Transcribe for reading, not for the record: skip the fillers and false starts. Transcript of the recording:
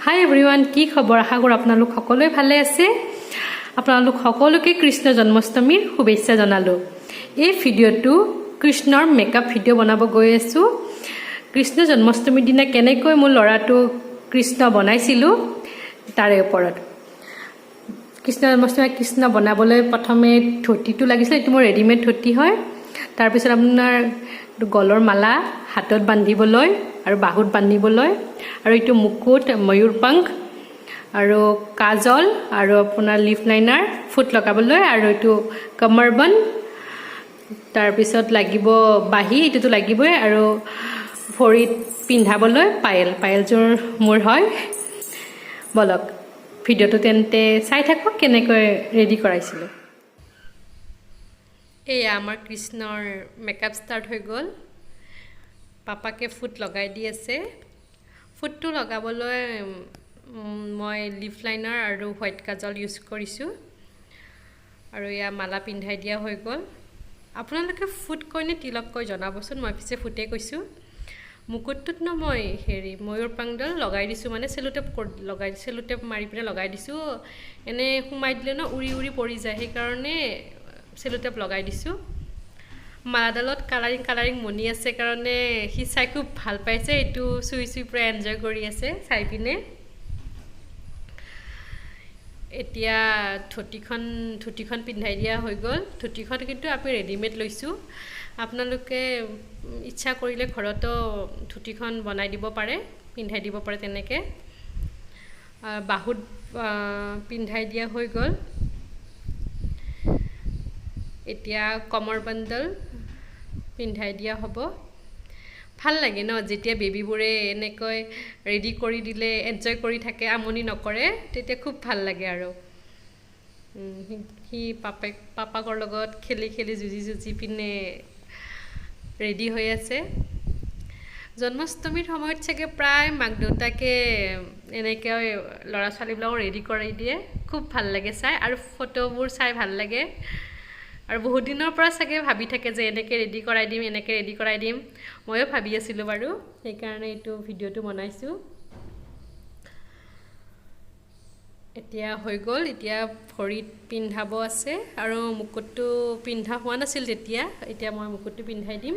হাই everyone, কি খবৰ? আশা কৰোঁ আপোনালোক সকলোৱে ভালে আছে। আপোনালোক সকলোকে কৃষ্ণ জন্মাষ্টমীৰ শুভেচ্ছা জনালোঁ। এই ভিডিঅ'টো কৃষ্ণৰ মেকআপ ভিডিঅ' বনাব গৈ আছোঁ। কৃষ্ণ জন্মাষ্টমীৰ দিনা কেনেকৈ মোৰ ল'ৰাটো কৃষ্ণ বনাইছিলোঁ, তাৰে ওপৰত। কৃষ্ণ জন্মাষ্টমী কৃষ্ণ বনাবলৈ প্ৰথমে ধুতিটো লাগিছিলে। এইটো মোৰ ৰেডিমেড ধুতি হয়। তাৰপিছত আপোনাৰ গলৰ মালা, হাতত বান্ধিবলৈ আৰু বাহুত বান্ধিবলৈ, আৰু এইটো মুকুট, ময়ূৰপংখ আৰু কাজল আৰু আপোনাৰ লিপ লাইনাৰ, ফুট লগাবলৈ, আৰু এইটো কমৰবন। তাৰপিছত লাগিব বাঁহী, এইটোতো লাগিবই, আৰু ভৰিত পিন্ধাবলৈ পায়েল। পায়েলযোৰ মোৰ হয়। ব'লক, ভিডিঅ'টো তেন্তে চাই থাকক কেনেকৈ ৰেডি কৰাইছিলোঁ। এয়া আমাৰ কৃষ্ণৰ মেকআপ ষ্টাৰ্ট হৈ গ'ল। পাপাকে ফুট লগাই দি আছে। ফুটটো লগাবলৈ মই লিপ লাইনাৰ আৰু হোৱাইট কাজল ইউজ কৰিছোঁ। আৰু এয়া মালা পিন্ধাই দিয়া হৈ গ'ল। আপোনালোকে ফুট কয় নে তিলক কয়, জনাবচোন। মই পিছে ফুটেই কৈছোঁ। মুকুটটোত ন মই হেৰি ময়ূৰ পাংডাল লগাই দিছোঁ, মানে চেলোটেপ লগাই, চেলোটেপ মাৰি পিনে লগাই দিছোঁ। এনেই সোমাই দিলে ন উৰি উৰি পৰি যায়, সেইকাৰণে চেলোটেপ লগাই দিছোঁ। মালাডালত কালাৰিং কালাৰিং মণি আছে কাৰণে সি চাই খুব ভাল পাইছে। এইটো চুই চুই পূৰা এনজয় কৰি আছে চাই পিনে। এতিয়া ধুতিখন পিন্ধাই দিয়া হৈ গ'ল। ধুতিখন কিন্তু আমি ৰেডিমেড লৈছোঁ। আপোনালোকে ইচ্ছা কৰিলে ঘৰতো ধুতিখন বনাই দিব পাৰে, পিন্ধাই দিব পাৰে তেনেকৈ। বাহুত পিন্ধাই দিয়া হৈ গ'ল। এতিয়া কমৰ বাণ্ডল পিন্ধাই দিয়া হ'ব। ভাল লাগে ন, যেতিয়া বেবীবোৰে এনেকৈ ৰেডি কৰি দিলে এনজয় কৰি থাকে, আমনি নকৰে, তেতিয়া খুব ভাল লাগে। আৰু সি পাপাকৰ লগত খেলি খেলি, যুঁজি যুঁজি পিনে ৰেডি হৈ আছে। জন্মাষ্টমীৰ সময়ত চাগে প্ৰায় মাক দেউতাকে এনেকৈ ল'ৰা ছোৱালীবিলাকক ৰেডি কৰাই দিয়ে। খুব ভাল লাগে চাই আৰু ফটোবোৰ চাই ভাল লাগে। আৰু বহুত দিনৰ পৰা চাগে ভাবি থাকে যে এনেকৈ ৰেডি কৰাই দিম, এনেকৈ ৰেডি কৰাই দিম। ময়ো ভাবি আছিলোঁ বাৰু, সেইকাৰণে এইটো ভিডিঅ'টো বনাইছোঁ। এতিয়া হৈ গ'ল। এতিয়া ভৰিত পিন্ধাব আছে আৰু মুকুটটো পিন্ধা হোৱা নাছিল তেতিয়া। এতিয়া মই মুকুটটো পিন্ধাই দিম।